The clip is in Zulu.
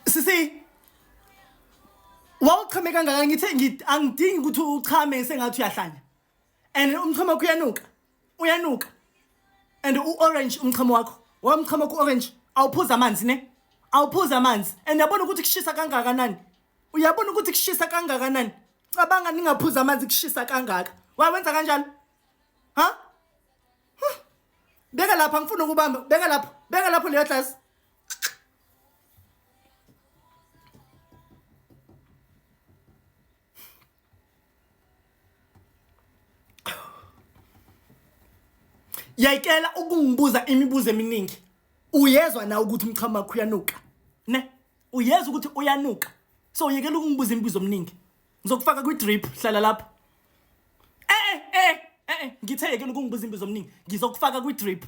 Sisi wawuchame kangaka ngithe angidingi ukuthi uchame sengathi uyahlanya. And umchamo wakho uyanuka. Uyanuka. And u-orange umchamo wakho. Wamchamo wakho orange. Awuphuza amanzi ne? Awuphuza amanzi. And uyabona ukuthi kushisa kangakanani? Uyabona ukuthi kushisa kangakanani? Cabanga ningaphuza amanzi kushisa kangaka. Wawenza kanjalo? Ha? Beka lapha ngifuna ukubamba. Beka lapho. Beka lapho leyo glass. Yayikela ukungibuza imibuzo eminingi. Uyezwa na ukuthi umchamo wakho uyanuka? Ne? Uyezwa ukuthi uyanuka. So uyekela ukungibuza imibuzo eminingi. Ngizokufaka kwi drip, hlala lapho. Eh eh eh eh ngithe yekela ukungibuza imibuzo eminingi. Ngizokufaka kwi drip.